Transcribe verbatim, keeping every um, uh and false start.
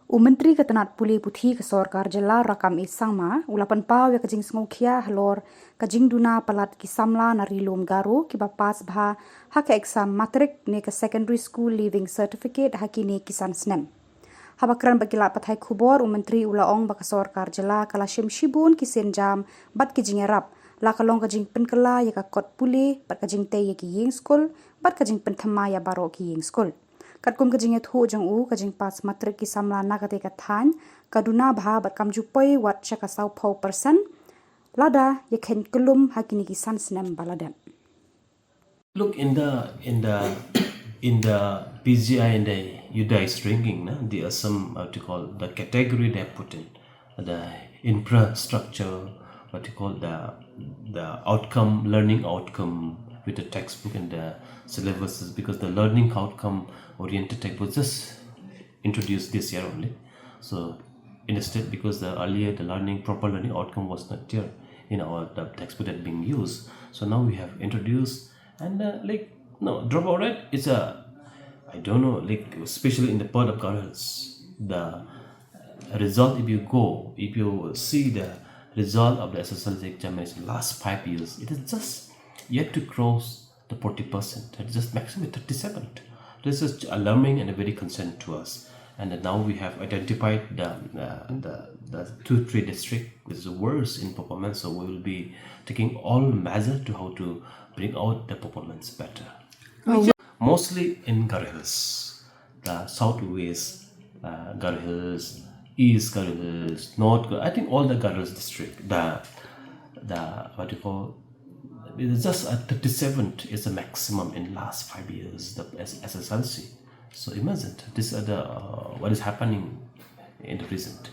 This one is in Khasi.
U Myntri ka tnat pule puthi ka sorkar jylla Rakkam A Sangma u la pynpaw ïa ka jingsngewkhia halor ka jingduna palat ki samla na Ri Lum Garo kiba pass bha ha ka exam matrik ne ka Secondary School Leaving Certificate ha kine ki san snem. Haba kren bad ki lad pathai khubor, u Myntri u la ong ba ka sorkar jylla ka la shim shibun ki sienjam bad ki jingïarap, la ka long ka jingpynkylla ïa ka kot pule bad ka jingtei ïa ki ïing skul bad ka jingpynthymmai ïa baroh ki ïing skul. Katkum ka jingïathuh jong u, ka jingpass matrik ki samla na katei ka thaiñ ka duna bha bad kam ju poi wat sha ka sawphew percent lada ïa kheiñ kyllum ha kine ki san snem ba la dep. Look, in the in the in the P G I and the UDISE ranking, na, the Assam, what you call, the category they have put in, the infrastructure, what you call, the the outcome, learning outcome with the textbook and the syllabuses, because the learning outcome oriented textbook was just introduced this year only. So instead, because the earlier the learning, proper learning outcome was not there in our the textbook that being used. So now we have introduced and uh, like, no, dropout rate is a, I don't know, like, especially in the part of Garo Hills, the result, if you go, if you see the result of the S S L C examination last five years, it is just yet to cross the forty percent. It's just maximum thirty-seven. This is alarming and very concern to us. And now we have identified the, uh, the, the two, three district is worse in performance. So we will be taking all measures to how to bring out the performance better. Mostly in Garo Hills, the southwest uh, Garo Hills, East Garo Hills, North Garo, I think all the Garo Hills district, the the what you call, it's just a thirty-seven is the maximum in last five years, the S- S S L C. So imagine this are the uh, what is happening in the recent.